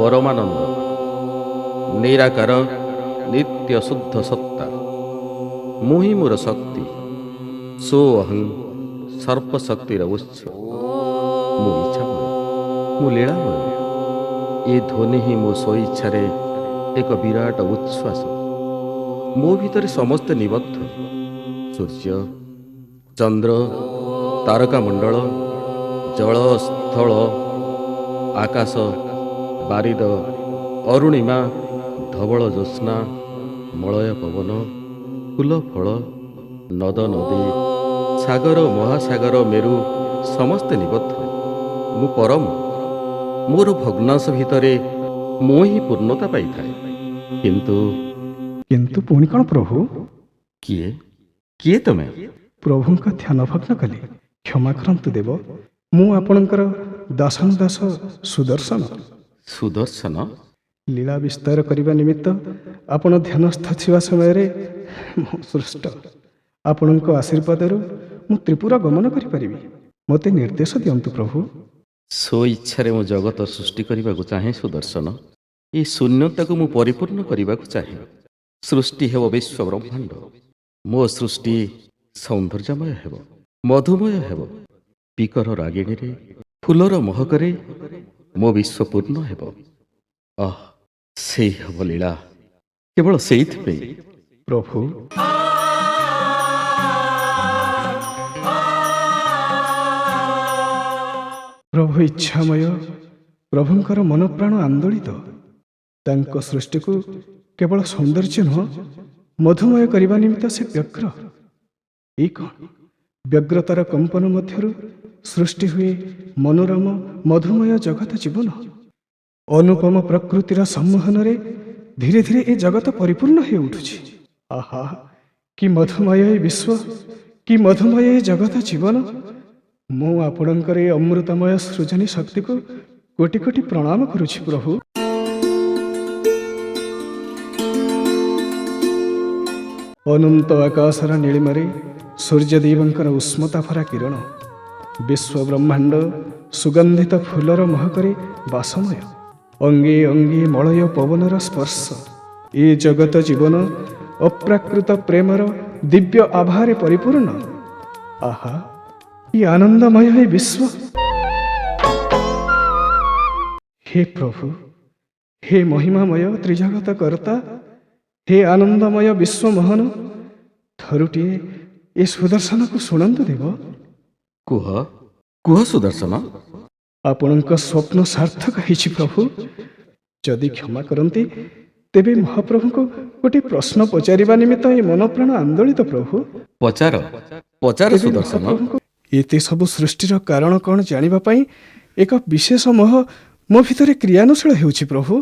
ପରମାନନ୍ଦ, ନିରାକାର, ନିତ୍ୟ ଶୁଦ୍ଧ ସତ୍ତା। ମୁଁ ହିଁ ମୋର ଶକ୍ତି। ସୋ ଅହଂ ସର୍ବଶକ୍ତିର ଉତ୍ସ। ମୁଁ ଇଚ୍ଛାମୟ, ମୁଁ ଲୀଳାମୟ। ଏ ଧ୍ୱନି ହିଁ ମୋ ସ୍ୱଇଚ୍ଛାରେ ଏକ ବିରାଟ ଉଚ୍ଛ୍ୱାସ। ମୋ ଭିତରେ ସମସ୍ତେ ନିବଦ୍ଧ। ସୂର୍ଯ୍ୟ, ଚନ୍ଦ୍ର, ତାରକାମଣ୍ଡଳ, ଜଳ, ସ୍ଥଳ, ଆକାଶ, ବାରିଦ, ଅରୁଣିମା, ଧବଳ ଜ୍ୟୋତ୍ସ୍ନା, ମଳୟ ପବନ, ଫୁଲ ଫଳ, ନଦ ନଦୀ, ସାଗର ମହାସାଗର, ମେରୁ ସମସ୍ତେ ନିବଦ୍ଧ। ମୁଁ ପରମ। ମୋର ଭଗ୍ନାଂଶ ଭିତରେ ମୁଁ ହିଁ ପୂର୍ଣ୍ଣତା ପାଇଥାଏ। କିନ୍ତୁ କିନ୍ତୁ ପୁଣି କ'ଣ ପ୍ରଭୁ? କିଏ କିଏ ତମେ? ପ୍ରଭୁଙ୍କ ଧ୍ୟାନ ଭଗ୍ନ କଲି, କ୍ଷମା କରନ୍ତୁ ଦେବ। ମୁଁ ଆପଣଙ୍କର ଦାସାନୁଦାସ ସୁଦର୍ଶନ। ସୁଦର୍ଶନ? ଲୀଳା ବିସ୍ତାର କରିବା ନିମିତ୍ତ ଆପଣ ଧ୍ୟାନସ୍ଥ ଥିବା ସମୟରେ ମୁଁ ସୃଷ୍ଟ। ଆପଣଙ୍କ ଆଶୀର୍ବାଦରୁ ମୁଁ ତ୍ରିପୁରା ଗମନ କରିପାରିବି। ମୋତେ ନିର୍ଦ୍ଦେଶ ଦିଅନ୍ତୁ ପ୍ରଭୁ। ସ୍ୱ ଇଚ୍ଛାରେ ମୁଁ ଜଗତ ସୃଷ୍ଟି କରିବାକୁ ଚାହେଁ ସୁଦର୍ଶନ। ଏ ଶୂନ୍ୟତାକୁ ମୁଁ ପରିପୂର୍ଣ୍ଣ କରିବାକୁ ଚାହେଁ। ସୃଷ୍ଟି ହେବ ବିଶ୍ୱ ବ୍ରହ୍ମାଣ୍ଡ। ମୋ ସୃଷ୍ଟି ସୌନ୍ଦର୍ଯ୍ୟମୟ ହେବ, ମଧୁମୟ ହେବ। ପିକର ରାଗିଣୀରେ, ଫୁଲର ମହକରେ ମୋ ବିଶ୍ୱ ପୂର୍ଣ୍ଣ ହେବ। ଆଃ, ସେଇ ହେବ ଲୀଳା, କେବଳ ସେଇଥିପାଇଁ। ପ୍ରଭୁ, ପ୍ରଭୁ ଇଚ୍ଛାମୟ। ପ୍ରଭୁଙ୍କର ମନପ୍ରାଣ ଆନ୍ଦୋଳିତ। ତାଙ୍କ ସୃଷ୍ଟିକୁ କେବଳ ସୌନ୍ଦର୍ଯ୍ୟ ନୁହଁ, ମଧୁମୟ କରିବା ନିମିତ୍ତ ସେ ବ୍ୟଗ୍ର। ଏଇ କ'ଣ ବ୍ୟଗ୍ରତାର କମ୍ପନ ମଧ୍ୟରୁ ସୃଷ୍ଟି ହୁଏ ମନୋରମ ମଧୁମୟ ଜଗତ ଜୀବନ। ଅନୁପମ ପ୍ରକୃତିର ସମ୍ମୋହନରେ ଧୀରେ ଧୀରେ ଏ ଜଗତ ପରିପୂର୍ଣ୍ଣ ହୋଇ ଉଠୁଛି। ଆହା, କି ମଧୁମୟ ଏ ବିଶ୍ୱ, କି ମଧୁମୟ ଏ ଜଗତ ଜୀବନ! ମୁଁ ଆପଣଙ୍କର ଏ ଅମୃତମୟ ସୃଜନୀ ଶକ୍ତିକୁ କୋଟି କୋଟି ପ୍ରଣାମ କରୁଛି ପ୍ରଭୁ। ଅନନ୍ତ ଆକାଶର ନୀଳିମାରେ ସୂର୍ଯ୍ୟଦେବଙ୍କର ଉଷ୍ମତା ଭରା କିରଣ। ବିଶ୍ୱ ବ୍ରହ୍ମାଣ୍ଡ ସୁଗନ୍ଧିତ ଫୁଲର ମହକରେ ବାସମୟ। ଅଙ୍ଗେ ଅଙ୍ଗେ ମଳୟ ପବନର ସ୍ପର୍ଶ। ଏ ଜଗତ ଜୀବନ ଅପ୍ରାକୃତ ପ୍ରେମର ଦିବ୍ୟ ଆଭାରେ ପରିପୂର୍ଣ୍ଣ। ଆହା, କି ଆନନ୍ଦମୟ ଏ ବିଶ୍ୱ! ହେ ପ୍ରଭୁ, ହେ ମହିମାମୟ ତ୍ରିଜଗତ କର୍ତ୍ତା, ହେ ଆନନ୍ଦମୟ ବିଶ୍ୱମୋହନ, ଥରୁଟିଏ ଏ ସୁଦର୍ଶନକୁ ଶୁଣନ୍ତୁ ଦେବ। କୁହ, କୁହ ସୁଦର୍ଶନ। ଆପଣଙ୍କ ସ୍ୱପ୍ନ ସାର୍ଥକ ହେଇଛି ପ୍ରଭୁ। ଯଦି କ୍ଷମା କରନ୍ତି ତେବେ ମହାପ୍ରଭୁଙ୍କୁ ଗୋଟିଏ ପ୍ରଶ୍ନ ପଚାରିବା ନିମିତ୍ତ ଏ ମନପ୍ରାଣ ଆନ୍ଦୋଳିତ ପ୍ରଭୁ। ପଚାର, ପଚାର ତେବେ ସୁଦର୍ଶନ। ମହାପ୍ରଭୁଙ୍କୁ ଏତେ ସବୁ ସୃଷ୍ଟିର କାରଣ କ'ଣ ଜାଣିବା ପାଇଁ ଏକ ବିଶେଷ ମୋହ ମୋ ଭିତରେ କ୍ରିୟାନୁଶୀଳ ହେଉଛି ପ୍ରଭୁ।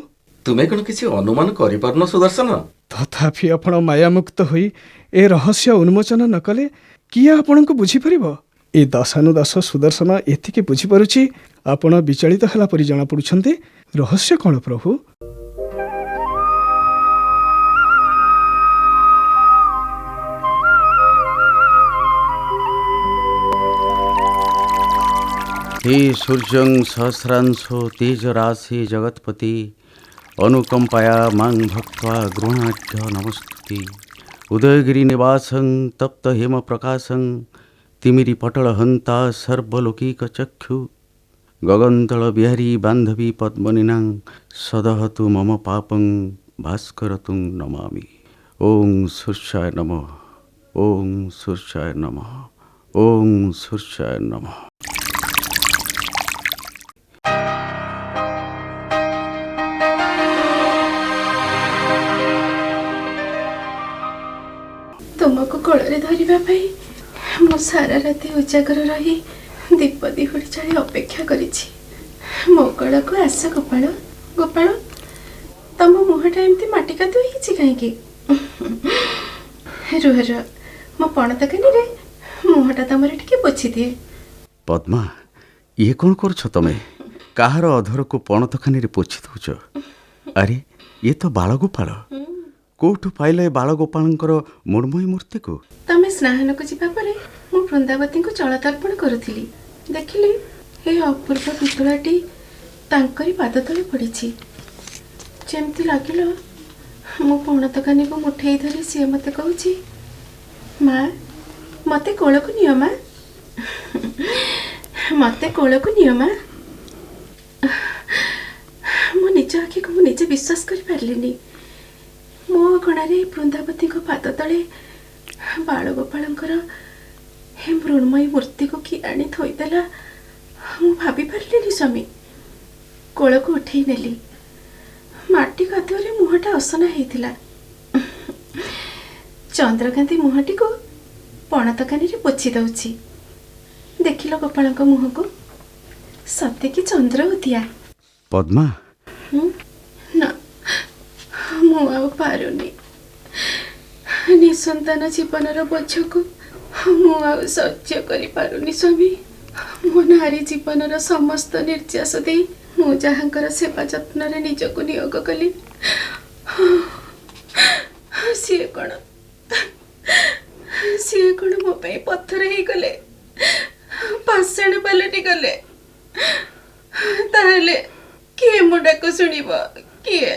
ତୁମେ କ'ଣ କିଛି ଅନୁମାନ କରିପାରୁନ ସୁଦର୍ଶନ? ତଥାପି ଆପଣ ମାୟାମୁକ୍ତ ହୋଇ ଏ ରହସ୍ୟ ଉନ୍ମୋଚନ ନ କଲେ କିଏ ଆପଣଙ୍କୁ ବୁଝିପାରିବ? ଏ ଦାସାନୁଦାସ ସୁଦର୍ଶନ ଏତିକି ବୁଝିପାରୁଛି, ଆପଣ ବିଚଳିତ ହେଲା ପରି ଜଣାପଡ଼ୁଛନ୍ତି। ରହସ୍ୟ କ'ଣ ପ୍ରଭୁ? হে সূর্যং সহস্রাংশ তেজরাশি জগৎপতি অনুকম্পায়া মাং ভক্ত্বা গৃহাঢ্য নমস্তুতি। উদয়গিরি নিবাসং তপ্ত হেম প্রকাশং তিমিরি পটল হন্তা সর্বলৌকিক চক্ষু গগনতল বিহারী বান্ধবী পদ্মনিনাং সদহতু মম পাপং ভাস্করতুং নমামি। ওং সূর্যায় নমঃ, ওং সূর্যায় নমঃ, ওং সূর্যায় নমঃ। ତୁମକୁ କୋଳରେ ଧରିବା ପାଇଁ ମୁଁ ସାରା ରାତି ଉଜାଗର ରହି ଦୀପ ଦିହୁଡ଼ି ଜାଳି ଅପେକ୍ଷା କରିଛି। ମୋ କୋଳକୁ ଆସ ଗୋପାଳ। ଗୋପାଳ, ତମ ମୁହଁଟା ଏମିତି ମାଟି କାଦୁଅ ହେଇଛି କାହିଁକି? ରୁହ ରୁହ, ମୋ ପଣତ କାନିରେ ମୁହଁଟା ତମର ଟିକେ ପୋଛିଦିଏ। ପଦ୍ମା, ଇଏ କ'ଣ କରୁଛ ତମେ? କାହାର ଅଧରକୁ ପଣତଖାନିରେ ପୋଛି ଦେଉଛ? ଆରେ, ଇଏ ତ ବାଳଗୋପାଳ। କୋଉଠୁ ପାଇଲ ଏ ବାଳଗୋପାଳଙ୍କର ମୃଣ୍ମୟୀ ମୂର୍ତ୍ତିକୁ? ତମେ ସ୍ନାନକୁ ଯିବା ପରେ ମୁଁ ବୃନ୍ଦାବତୀଙ୍କୁ ଜଳତର୍ପଣ କରୁଥିଲି। ଦେଖିଲି ଏ ଅପୂର୍ବ ପିତୁଳାଟି ତାଙ୍କରି ପାଦ ତଳେ ପଡ଼ିଛି। ଯେମିତି ଲାଗିଲା ମୁଁ ପଣତକାନିକୁ ମୁଠେଇ ଧରି ସିଏ ମୋତେ କହୁଛି, ମା ମୋତେ କୋଳକୁ ନିଅ, ମା ମୋତେ କୋଳକୁ ନିଅ ମା। ମୋ ନିଜ ଆଖିକୁ ମୁଁ ନିଜେ ବିଶ୍ୱାସ କରିପାରିଲିନି। ମୋ ଅଗଣାରେ ବୃନ୍ଦାବତୀଙ୍କ ପାଦ ତଳେ ବାଳଗୋପାଳଙ୍କର ହେ ମୃଣ୍ମୟୀ ମୂର୍ତ୍ତିକୁ କିଏ ଆଣି ଥୋଇଦେଲା ମୁଁ ଭାବିପାରିଲିନି ସ୍ୱାମୀ। କୋଳକୁ ଉଠେଇ ନେଲି। ମାଟି କାଦୁଅରେ ମୁହଁଟା ଅସନା ହେଇଥିଲା। ଚନ୍ଦ୍ରକାନ୍ତି ମୁହଁଟିକୁ ପଣତକାନିରେ ପୋଛି ଦଉଛି। ଦେଖିଲ ଗୋପାଳଙ୍କ ମୁହଁକୁ, ସତେ କି ଚନ୍ଦ୍ର ଉଦିଆ। ପଦ୍ମା, ନା ମୁଁ ଆଉ ପାରୁନି। ନିସନ୍ତାନ ଜୀବନର ବୋଝକୁ ମୁଁ ଆଉ ସହ୍ୟ କରିପାରୁନି ସ୍ୱାମୀ। ମୋ ନାରୀ ଜୀବନର ସମସ୍ତ ନିର୍ଯାସ ଦେଇ ମୁଁ ଯାହାଙ୍କର ସେବା ଯତ୍ନରେ ନିଜକୁ ନିୟୋଗ କଲି, ସିଏ କ'ଣ ମୋ ପାଇଁ ପଥର ହେଇଗଲେ, ପାଷାଣ ପାଲଟି ଗଲେ? ତାହେଲେ କିଏ ମୋ ଡାକ ଶୁଣିବ? କିଏ?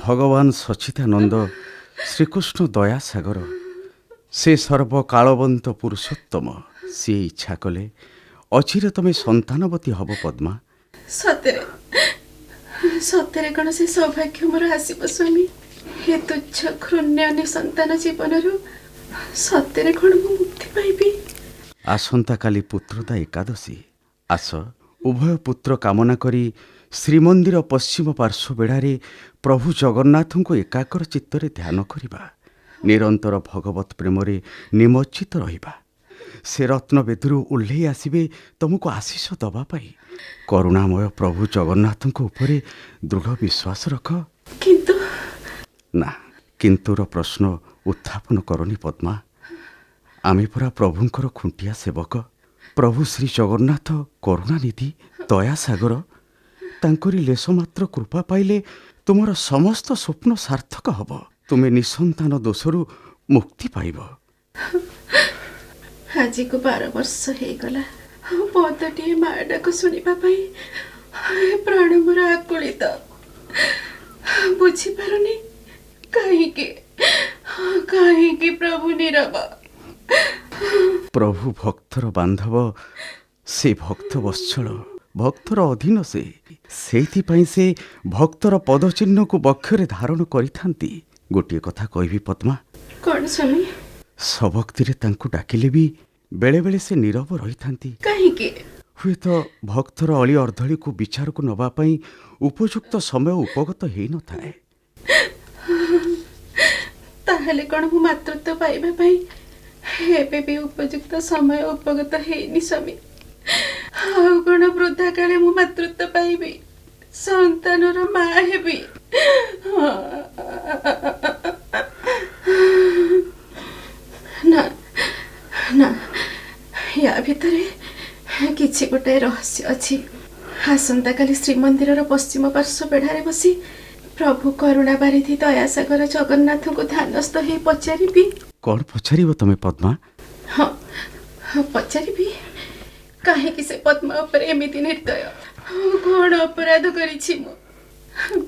ଭଗବାନ ସଚିଦାନନ୍ଦ ଶ୍ରୀକୃଷ୍ଣ ଦୟାସାଗର, ସେ ସର୍ବକାଳବନ୍ତ ପୁରୁଷୋତ୍ତମ। ସିଏ ଇଚ୍ଛା କଲେ ଅଚିରେ ତମେ ସନ୍ତାନବତୀ ହବ ପଦ୍ମା। ସତରେ ସତରେ କ'ଣ ସେ ସୌଭାଗ୍ୟ ମୋର ଆସିବ ସ୍ୱାମୀ? ହେ ତୁଚ୍ଛ ଘୃଣ୍ୟ ନିସନ୍ତାନ ଜୀବନରୁ ସତରେ କ'ଣ ମୁଁ ମୁକ୍ତି ପାଇବି? ଆସନ୍ତାକାଲି ପୁତ୍ରଦା ଏକାଦଶୀ। ଆସ, ଉଭୟ ପୁତ୍ର କାମନା କରି ଶ୍ରୀମନ୍ଦିର ପଶ୍ଚିମ ପାର୍ଶ୍ୱ ବେଢ଼ାରେ ପ୍ରଭୁ ଜଗନ୍ନାଥଙ୍କୁ ଏକାଗ୍ର ଚିତ୍ତରେ ଧ୍ୟାନ କରିବା। ନିରନ୍ତର ଭଗବତ ପ୍ରେମରେ ନିମଜ୍ଜିତ ରହିବା। ସେ ରତ୍ନବେଦୀରୁ ଓହ୍ଲେଇ ଆସିବେ ତମକୁ ଆଶିଷ ଦେବା ପାଇଁ। କରୁଣାମୟ ପ୍ରଭୁ ଜଗନ୍ନାଥଙ୍କ ଉପରେ ଦୃଢ଼ ବିଶ୍ୱାସ ରଖ। କିନ୍ତୁ ନା, କିନ୍ତୁର ପ୍ରଶ୍ନ ଉତ୍ଥାପନ କରନି ପଦ୍ମା। ଆମେ ପରା ପ୍ରଭୁଙ୍କର ଖୁଣ୍ଟିଆ ସେବକ। ପ୍ରଭୁ ଶ୍ରୀ ଜଗନ୍ନାଥ କରୁଣାନିଧି, ଦୟାସାଗର। ତାଙ୍କରି ଲେଶମାତ୍ର କୃପା ପାଇଲେ ତୁମର ସମସ୍ତ ସ୍ୱପ୍ନ ସାର୍ଥକ ହେବ। ତୁମେ ନିସନ୍ତାନ ଦୋଷରୁ ମୁକ୍ତି ପାଇବ। ଆଜିକୁ 12 ବର୍ଷ ହେଇଗଲା। ପଦଟିଏ ମା ଡାକ ଶୁଣିବା ପାଇଁ ପ୍ରାଣ ମୋର ଆକୁଳିତ। ବୁଝିପାରୁନି କାହିଁକି କାହିଁକି ପ୍ରଭୁ ନୀରବ। ପ୍ରଭୁ ଭକ୍ତର ବାନ୍ଧବ, ସେ ଭକ୍ତ ବତ୍ସଳ, ଭକ୍ତର ଅଧୀନ ସେ। ସେଇଥିପାଇଁ ସେ ଭକ୍ତର ପଦଚିହ୍ନକୁ ବକ୍ଷରେ ଧାରଣ କରିଥାନ୍ତି। ଗୋଟିଏ କଥା କହିବି ପଦ୍ମା? କ'ଣ ସ୍ୱାମୀ? ସଭକ୍ତିରେ ତାଙ୍କୁ ଡାକିଲେ ବି ବେଳେବେଳେ ସେ ନୀରବ ରହିଥାନ୍ତି। କାହିଁକି? ହୁଏତ ଭକ୍ତର ଅଳି ଅର୍ଦ୍ଧଳିକୁ ବିଚାରକୁ ନେବା ପାଇଁ ଉପଯୁକ୍ତ ସମୟ ଉପଗତ ହେଇନଥାଏ। ତାହେଲେ କ'ଣ ମୁଁ ମାତୃତ୍ୱ ପାଇବା ପାଇଁ ଏବେ ବି ଉପଯୁକ୍ତ ସମୟ ଉପଗତ ହେଇନି ସ୍ୱାମୀ? ଆଉ କ'ଣ ବୃଦ୍ଧା କାଳେ ମୁଁ ମାତୃତ୍ୱ ପାଇବି, ସନ୍ତାନର ମା ହେବି? ନା ନା, ୟା ଭିତରେ କିଛି ଗୋଟାଏ ରହସ୍ୟ ଅଛି। ଆସନ୍ତାକାଲି ଶ୍ରୀମନ୍ଦିରର ପଶ୍ଚିମ ପାର୍ଶ୍ୱ ବେଢ଼ାରେ ବସି ପ୍ରଭୁ କରୁଣା ବାରିଧି ଦୟାସାଗର ଜଗନ୍ନାଥଙ୍କୁ ଧ୍ୟାନସ୍ଥ ହେଇ ପଚାରିବି। କ'ଣ ପଚାରିବ ତମେ ପଦ୍ମା? ହଁ ପଚାରିବି, କାହିଁକି ସେ ପଦ୍ମା ଉପରେ ଏମିତି ନିର୍ଦ୍ଦୟ? କ'ଣ ଅପରାଧ କରିଛି ମୁଁ?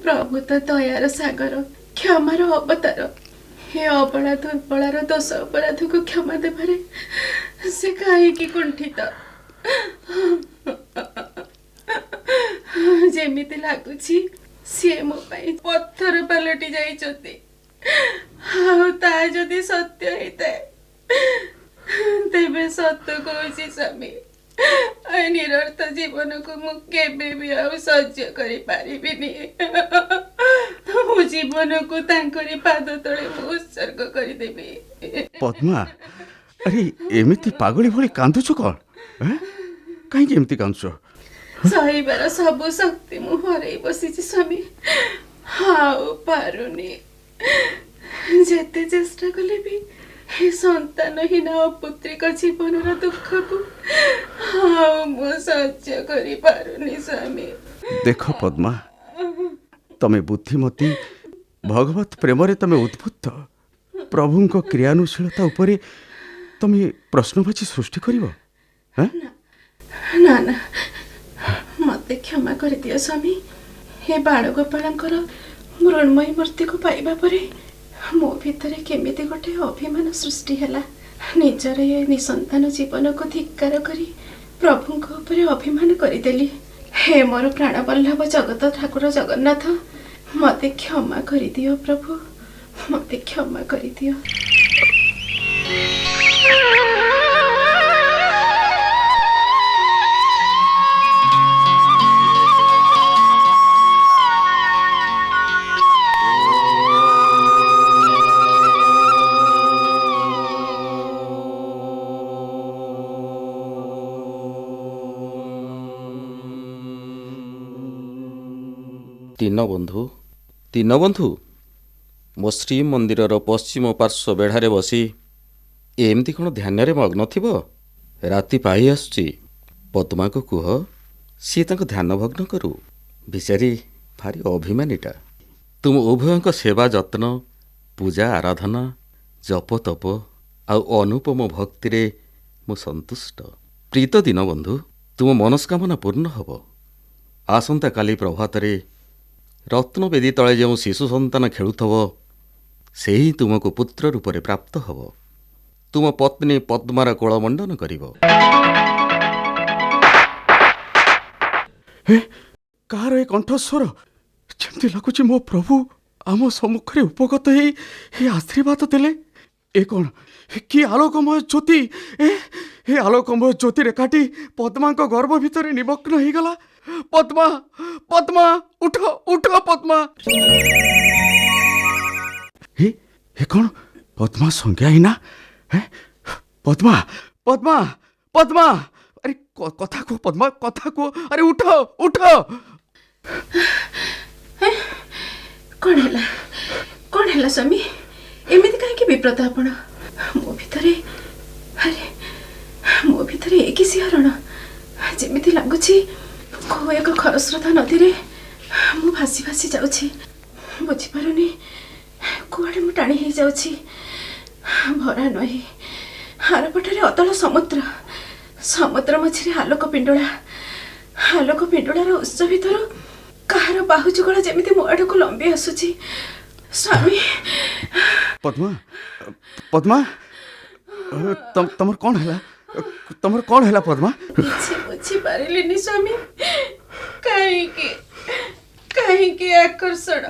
ପ୍ରଭୁ ତ ଦୟାର ସାଗର, କ୍ଷମାର ଅବତାର। ହେ ଅବଳା ଦୁର୍ବଳାର ଦୋଷ ଅପରାଧକୁ କ୍ଷମା ଦେବାରେ ସେ କାହିଁକି କୁଣ୍ଠିତ? ଯେମିତି ଲାଗୁଛି ସିଏ ମୋ ପାଇଁ ପଥର ପାଲଟି ଯାଇଛନ୍ତି। ଆଉ ତା ଯଦି ସତ୍ୟ ହେଇଥାଏ ତେବେ ସତ କହୁଛି ସ୍ୱାମୀ, ଏ ନିରର୍ଥ ଜୀବନକୁ ମୁଁ କେବେ ବି ଆଉ ସହ୍ୟ କରିପାରିବିନି। ମୋ ଜୀବନକୁ ତାଙ୍କରି ପାଦ ତଳେ ମୁଁ ଉତ୍ସର୍ଗ କରିଦେବି। ପଦ୍ମା, ଆରେ ଏମିତି ପାଗଳି ଭଳି କାନ୍ଦୁଛୁ କ'ଣ? କାହିଁକି ଏମିତି କାନ୍ଦୁଛ? ସହିବାର ସବୁ ଶକ୍ତି ମୁଁ ହରେଇ ବସିଛି ସ୍ୱାମୀ, ଆଉ ପାରୁନି। ଯେତେ ଚେଷ୍ଟା କଲେ ବି ଏ ସନ୍ତାନହୀନ ଅପୁତ୍ରିକ ଜୀବନର ଦୁଃଖକୁ ଆଉ ମୁଁ ସହ୍ୟ କରିପାରୁନି ସ୍ୱାମୀ। ଦେଖ ପଦ୍ମା, ତମେ ବୁଦ୍ଧିମତୀ, ଭଗବତ ପ୍ରେମରେ ତମେ ଉଦ୍ବୁଦ୍ଧ। ପ୍ରଭୁଙ୍କ କ୍ରିୟାନୁଶୀଳତା ଉପରେ ତମେ ପ୍ରଶ୍ନବାଚୀ ସୃଷ୍ଟି କରିବ? ନା ନା, ମତେ କ୍ଷମା କରିଦିଅ ସ୍ୱାମୀ। ଏ ବାଳଗୋପାଳଙ୍କର ମୃଣ୍ମୟୀ ମୂର୍ତ୍ତିକୁ ପାଇବା ପରେ ମୋ ଭିତରେ କେମିତି ଗୋଟେ ଅଭିମାନ ସୃଷ୍ଟି ହେଲା। ନିଜର ଏ ନିସନ୍ତାନ ଜୀବନକୁ ଧିକ୍କାର କରି ପ୍ରଭୁଙ୍କ ଉପରେ ଅଭିମାନ କରିଦେଲି। ହେ ମୋର ପ୍ରାଣବଲ୍ଲଭ ଜଗତ ଠାକୁର ଜଗନ୍ନାଥ, ମତେ କ୍ଷମା କରିଦିଅ ପ୍ରଭୁ, ମତେ କ୍ଷମା କରିଦିଅ। ଦୀନବନ୍ଧୁ, ଦୀନବନ୍ଧୁ, ମୋ ଶ୍ରୀମନ୍ଦିରର ପଶ୍ଚିମ ପାର୍ଶ୍ୱ ବେଢ଼ାରେ ବସି ଏମିତି କ'ଣ ଧ୍ୟାନରେ ମଗ୍ନ ଥିବ? ରାତି ପାଇ ଆସୁଛି। ପଦ୍ମାକୁ କୁହ ସିଏ ତାଙ୍କ ଧ୍ୟାନ ଭଗ୍ନ କରୁ। ବିଚାରୀ ଭାରି ଅଭିମାନୀଟା। ତୁମ ଉଭୟଙ୍କ ସେବା ଯତ୍ନ, ପୂଜା ଆରାଧନା, ଜପ ତପ ଆଉ ଅନୁପମ ଭକ୍ତିରେ ମୁଁ ସନ୍ତୁଷ୍ଟ। ପ୍ରୀତ ଦୀନବନ୍ଧୁ, ତୁମ ମନସ୍କାମନା ପୂର୍ଣ୍ଣ ହେବ। ଆସନ୍ତାକାଲି ପ୍ରଭାତରେ ରତ୍ନବେଦୀ ତଳେ ଯେଉଁ ଶିଶୁ ସନ୍ତାନ ଖେଳୁଥିବ, ସେହି ତୁମକୁ ପୁତ୍ର ରୂପରେ ପ୍ରାପ୍ତ ହେବ। ତୁମ ପତ୍ନୀ ପଦ୍ମାର କୋଳମଣ୍ଡନ କରିବ। କାହାର ଏ କଣ୍ଠସ୍ୱର? ଯେମିତି ଲାଗୁଛି ମୋ ପ୍ରଭୁ ଆମ ସମ୍ମୁଖରେ ଉପଗତ ହେଇ ଏ ଆଶୀର୍ବାଦ ଦେଲେ। ଏ କ'ଣ କି ଆଲୋକମୟ ଜ୍ୟୋତି! ଏ ଆଲୋକମୟ ଜ୍ୟୋତି ରେଖାଟି ପଦ୍ମାଙ୍କ ଗର୍ଭ ଭିତରେ ନିମଗ୍ନ ହେଇଗଲା। ପଦ୍ମା, ପଦ୍ମା, ଉଠ ଉଠ ପଦ୍ମା! ହେ ଏ କ'ଣ ପଦ୍ମା ସଂଜ୍ଞାହୀନା? ପଦ୍ମା, ପଦ୍ମା, ପଦ୍ମା! ଆରେ କଥା କୁହ ପଦ୍ମା, କଥା କୁହ। ଆରେ ଉଠ ଉଠ! କ'ଣ ହେଲା, କ'ଣ ହେଲା ସ୍ୱାମୀ? ଏମିତି କାହିଁକି ବିବ୍ରତ ଆପଣ? ମୋ ଭିତରେ, ଆରେ ମୋ ଭିତରେ ଏ କି ଶିହରଣ! ଯେମିତି ଲାଗୁଛି କେଉଁ ଏକ ଖରସ୍ରୋତା ନଦୀରେ ମୁଁ ଭାସି ଭାସି ଯାଉଛି। ବୁଝିପାରୁନି କୁଆଡ଼େ ମୁଁ ଟାଣି ହେଇଯାଉଛି। ଭରା ନଈ ଆରପଟରେ ଅତଳ ସମୁଦ୍ର, ସମୁଦ୍ର ମଝିରେ ଆଲୋକ ପିଣ୍ଡୁଳା, ଆଲୋକ ପିଣ୍ଡୁଳାର ଉତ୍ସ ଭିତରୁ କାହାର ବାହୁ ଯୁଗଳ ଯେମିତି ମୋ ଆଡ଼କୁ ଲମ୍ବି ଆସୁଛି। ସ୍ୱାମୀ! ପଦ୍ମା, ପଦ୍ମା, ତମର କ'ଣ ହେଲା? ତମର କ'ଣ ହେଲା ପଦ୍ମା? କିଛି ବୁଝିପାରିଲିନି ସ୍ୱାମୀ। କାହିଁକି କାହିଁକି ଆକର୍ଷଣ?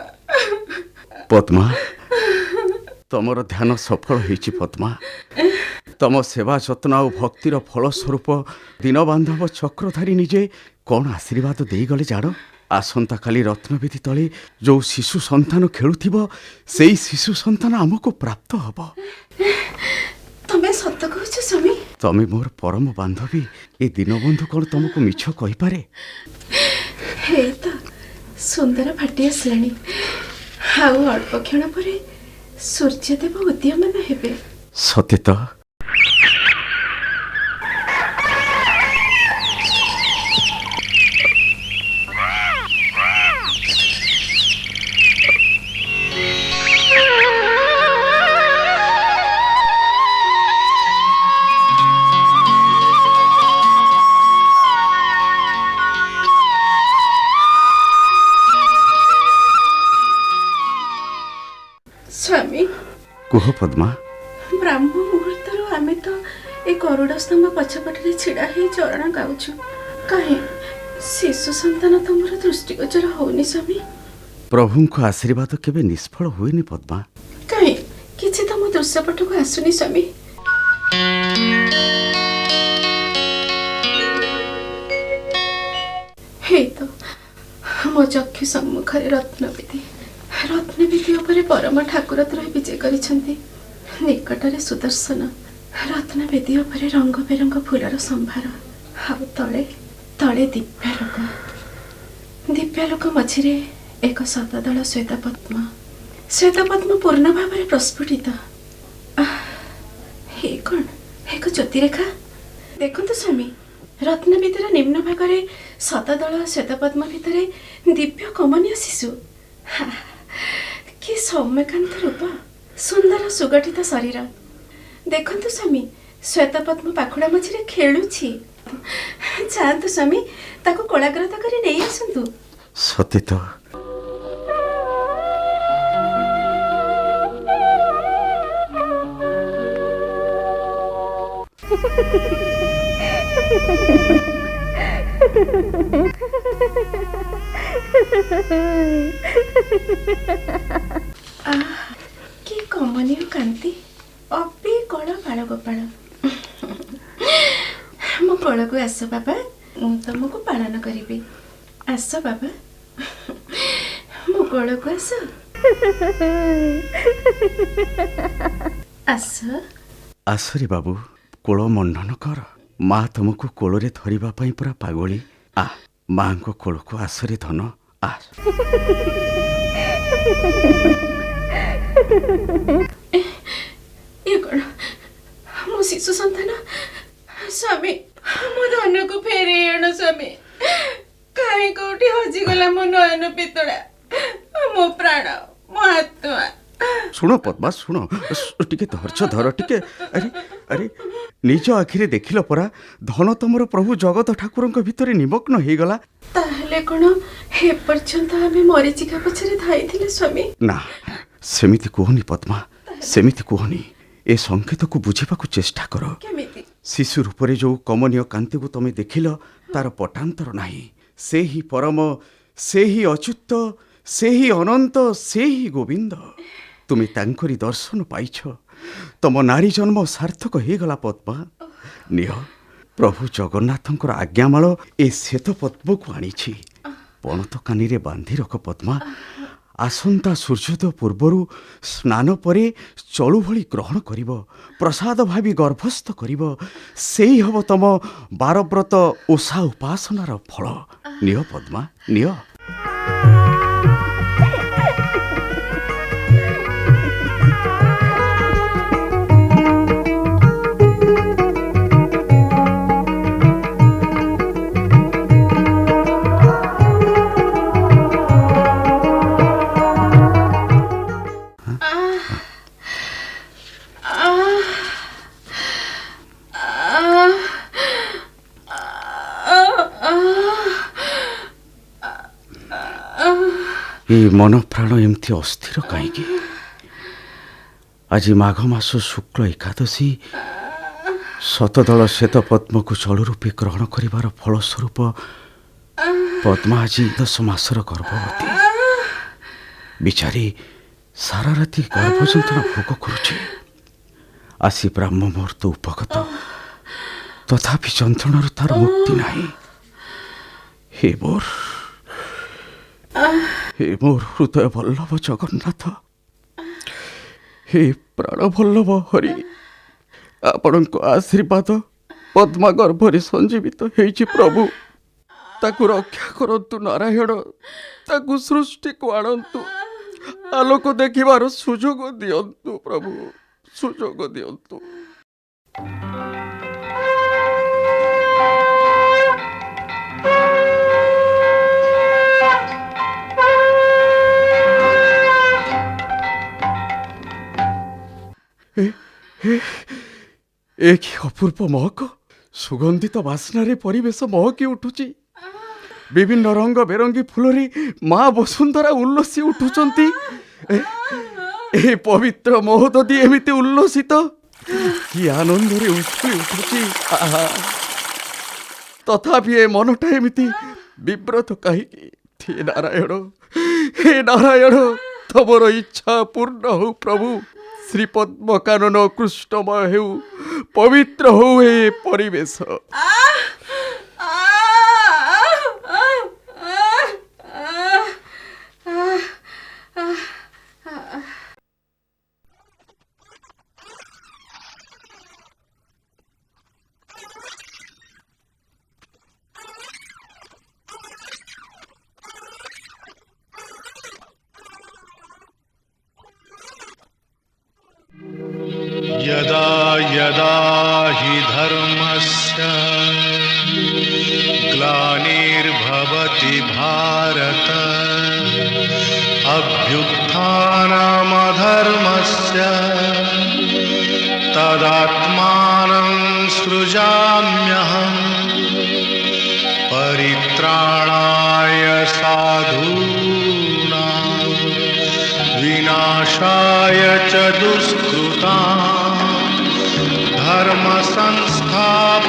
ପଦ୍ମା, ତମର ଧ୍ୟାନ ସଫଳ ହେଇଛି ପଦ୍ମା। ତମ ସେବା ଯତ୍ନ ଆଉ ଭକ୍ତିର ଫଳସ୍ୱରୂପ ଦୀନବାନ୍ଧବ ଚକ୍ରଧାରୀ ନିଜେ କ'ଣ ଆଶୀର୍ବାଦ ଦେଇଗଲେ ଜାଣ? ଆସନ୍ତାକାଲି ରତ୍ନବେଦୀ ତଳେ ଯୋଉ ଶିଶୁ ସନ୍ତାନ ଖେଳୁଥିବ, ସେଇ ଶିଶୁ ସନ୍ତାନ ଆମକୁ ପ୍ରାପ୍ତ ହବ। ତମେ ସତ କହୁଛ ସ୍ୱାମୀ? ତମେ ମୋର ପରମ ବାନ୍ଧବୀ। ଏ ଦୀନବନ୍ଧୁ କ'ଣ ତମକୁ ମିଛ କହିପାରେ? ହେଇ ତ ସୁନ୍ଦର ଫାଟି ଆସିଲାଣି। ଆଉ ଅଳ୍ପ କ୍ଷଣ ପରେ ସୂର୍ଯ୍ୟଦେବ ଉଦୀୟମାନ ହେବେ। ସତେ ତ। ସ୍ୱାମୀ! କୁହ ପଦ୍ମା। ବ୍ରାହ୍ମ ମୁହୂର୍ତ୍ତରୁ ଆମେ ତ ଏ ଗରୁଡ଼ ସ୍ତମ୍ଭ ପଛପଟରେ ଛିଡ଼ା ହେଇ ଚରଣ ଗାଉଛୁ, କାହିଁ ଶିଶୁ ସନ୍ତାନ ତମର ଦୃଷ୍ଟିଗୋଚର ହଉନି ସ୍ୱାମୀ? ପ୍ରଭୁଙ୍କ ଆଶୀର୍ବାଦ କେବେ ନିଷ୍ଫଳ ହୁଏନି ପଦ୍ମା। କାହିଁ କିଛି ତ ମୋ ଦୃଶ୍ୟପଟକୁ ଆସୁନି ସ୍ୱାମୀ। ହେଇ ତ ମୋ ଚକ୍ଷୁ ସମ୍ମୁଖରେ ରତ୍ନବେଦୀ, ରତ୍ନବେଦୀ ଉପରେ ପରମ ଠାକୁର ତ୍ରୟ ବିଜେ କରିଛନ୍ତି। ନିକଟରେ ସୁଦର୍ଶନ, ରତ୍ନବେଦୀ ଉପରେ ରଙ୍ଗ ବେରଙ୍ଗ ଫୁଲର ସମ୍ଭାର, ଆଉ ତଳେ ତଳେ ଦିବ୍ୟାଲୋକ। ଦିବ୍ୟାଲୋକ ମଝିରେ ଏକ ଶତଦଳ ଶ୍ୱେତପଦ୍ମ, ଶ୍ୱେତପଦ୍ମ ପୂର୍ଣ୍ଣ ଭାବରେ ପ୍ରସ୍ଫୁଟିତ। ଏ କ'ଣ ଏକ ଜ୍ୟୋତିରେଖା? ଦେଖନ୍ତୁ ସ୍ୱାମୀ, ରତ୍ନବେଦୀର ନିମ୍ନ ଭାଗରେ ଶତଦଳ ଶ୍ୱେତପଦ୍ମ ଭିତରେ ଦିବ୍ୟ କମନୀୟ ଶିଶୁ। କି ସୌମ୍ୟକାନ୍ତ ରୂପ, ସୁନ୍ଦର ସୁଗଠିତ ଶରୀର। ଦେଖନ୍ତୁ ସ୍ୱାମୀ, ଶ୍ୱେତପଦ୍ମ ପାଖୁଡ଼ା ମଝିରେ ଖେଳୁଛି। ଯାଆନ୍ତୁ ସ୍ୱାମୀ, ତାକୁ କୋଳାଗ୍ରତ କରି ନେଇ ଆସନ୍ତୁ। ସତେ ତ। କି କମନୀୟ କାନ୍ତି, ଅବିକଳ ବାଳଗୋପାଳ। ମୋ କୋଳକୁ ଆସ ବାବା, ମୁଁ ତମକୁ ପାଳନ କରିବି। ଆସ ବାବା, ମୋ କୋଳକୁ ଆସ, ଆସ। ଆସରେ ବାବୁ, କୋଳ ମଣ୍ଡନ କର। ମା ତମକୁ କୋଳରେ ଧରିବା ପାଇଁ ପୁରା ପାଗଳି। ଆ, ମାଙ୍କ କୋଳକୁ ଆସରେ ଧନ, ଆ। ଇଏ କ'ଣ ମୋ ଶିଶୁ ସନ୍ତାନ? ସ୍ୱାମୀ, ମୋ ଧନକୁ ଫେରେଇ ଆଣ ସ୍ୱାମୀ। କାହିଁ କୋଉଠି ହଜିଗଲା ମୋ ନୟନ ପିତଳା, ମୋ ପ୍ରାଣ, ମୋ ଆତ୍ମା। ଶୁଣ ପଦ୍ମା, ଶୁଣ, ଟିକେ ଧୈର୍ଯ୍ୟ ଧର ଟିକେ। ଆରେ ଆରେ, ନିଜ ଆଖିରେ ଦେଖିଲ ପରା, ଧନ ତମର ପ୍ରଭୁ ଜଗତ ଠାକୁରଙ୍କ ଭିତରେ ନିମଗ୍ନ ହେଇଗଲା। ତାହେଲେ କ'ଣ ଏପର୍ଯ୍ୟନ୍ତ ଆମେ ମରିଚିକା ପଛରେ ଧାଇଥିଲେ ସ୍ୱାମୀ? ନା, ସେମିତି କୁହନି ପଦ୍ମା, ସେମିତି କୁହନି। ଏ ସଂକେତକୁ ବୁଝିବାକୁ ଚେଷ୍ଟା କର। କେମିତି? ଶିଶୁ ରୂପରେ ଯୋଉ କମନୀୟ କାନ୍ତିକୁ ତମେ ଦେଖିଲ, ତାର ପଟାନ୍ତର ନାହିଁ। ସେ ହିଁ ପରମ, ସେ ହିଁ ଅଚ୍ୟୁତ, ସେ ହିଁ ଅନନ୍ତ, ସେ ହିଁ ଗୋବିନ୍ଦ। ତୁମେ ତାଙ୍କରି ଦର୍ଶନ ପାଇଛ, ତମ ନାରୀ ଜନ୍ମ ସାର୍ଥକ ହେଇଗଲା ପଦ୍ମା। ନିଅ, ପ୍ରଭୁ ଜଗନ୍ନାଥଙ୍କର ଆଜ୍ଞାମାଳ ଏ ଶ୍ଵେତ ପଦ୍ମକୁ ଆଣିଛି। ପଣତ କାନିରେ ବାନ୍ଧି ରଖ ପଦ୍ମା। ଆସନ୍ତା ସୂର୍ଯ୍ୟୋଦୟ ପୂର୍ବରୁ ସ୍ନାନ ପରେ ଚଳୁ ଭଳି ଗ୍ରହଣ କରିବ, ପ୍ରସାଦ ଭାବି ଗର୍ଭସ୍ଥ କରିବ। ସେଇ ହେବ ତମ ବାରବ୍ରତ ଓଷା ଉପାସନାର ଫଳ। ନିଅ ପଦ୍ମା, ନିଅ। ଏ ମନ ପ୍ରାଣ ଏମିତି ଅସ୍ଥିର କାହିଁକି? ଆଜି ମାଘ ମାସ ଶୁକ୍ଳ ଏକାଦଶୀ। ଶତଦଳ ଶ୍ଵେତ ପଦ୍ମକୁ ଜଳ ରୂପେ ଗ୍ରହଣ କରିବାର ଫଳସ୍ୱରୂପ ପଦ୍ମା ଆଜି 10 ମାସର ଗର୍ଭବତୀ। ବିଚାରୀ ସାରା ରାତି ଗର୍ଭ ଯନ୍ତ୍ରଣା ଭୋଗ କରୁଛି। ଆସି ବ୍ରାହ୍ମ ମୁହୂର୍ତ୍ତ ଉପଗତ, ତଥାପି ଯନ୍ତ୍ରଣାରୁ ତାର ମୁକ୍ତି ନାହିଁ। ହେ ମୋର, ହେ ମୋର ହୃଦୟ ବଲ୍ଲଭ ଜଗନ୍ନାଥ, ହେ ପ୍ରାଣ ବଲ୍ଲଭ ହରି, ଆପଣଙ୍କ ଆଶୀର୍ବାଦ ପଦ୍ମା ଗର୍ଭରେ ସଞ୍ଜୀବିତ ହେଇଛି ପ୍ରଭୁ। ତାକୁ ରକ୍ଷା କରନ୍ତୁ ନାରାୟଣ, ତାକୁ ସୃଷ୍ଟିକୁ ଆଣନ୍ତୁ, ଆଲୋକ ଦେଖିବାର ସୁଯୋଗ ଦିଅନ୍ତୁ ପ୍ରଭୁ, ସୁଯୋଗ ଦିଅନ୍ତୁ। ଏ କି ଅପୂର୍ବ ମହକ! ସୁଗନ୍ଧିତ ବାସ୍ନାରେ ପରିବେଶ ମହକି ଉଠୁଛି। ବିଭିନ୍ନ ରଙ୍ଗ ବେରଙ୍ଗୀ ଫୁଲରେ ମା ବସୁନ୍ଧରା ଉଲ୍ଲସି ଉଠୁଛନ୍ତି। ଏ ପବିତ୍ର ମହୋଦଧି ଏମିତି ଉଲ୍ଲସିତ, କି ଆନନ୍ଦରେ ଉଛୁଳି ଉଠୁଛି। ଆହା, ତଥାପି ଏ ମନଟା ଏମିତି ବିବ୍ରତ କାହିଁକି? ହେ ନାରାୟଣ, ହେ ନାରାୟଣ, ତମର ଇଚ୍ଛା ପୂର୍ଣ୍ଣ ହଉ ପ୍ରଭୁ। ଶ୍ରୀ ପଦ୍ମ କାନନ କୃଷ୍ଣମୟ ହେଉ, ପବିତ୍ର ହଉ ଏ ପରିବେଶ। यदा यदा हि धर्मस्य ग्लानिर्भवति भारत, अभ्युत्थानमधर्मस्य तदात्मानं सृजाम्यहम्। परित्राणाय साधूनां विनाशाय च दुष्कृतां धर्मसंस्थापनार्थाय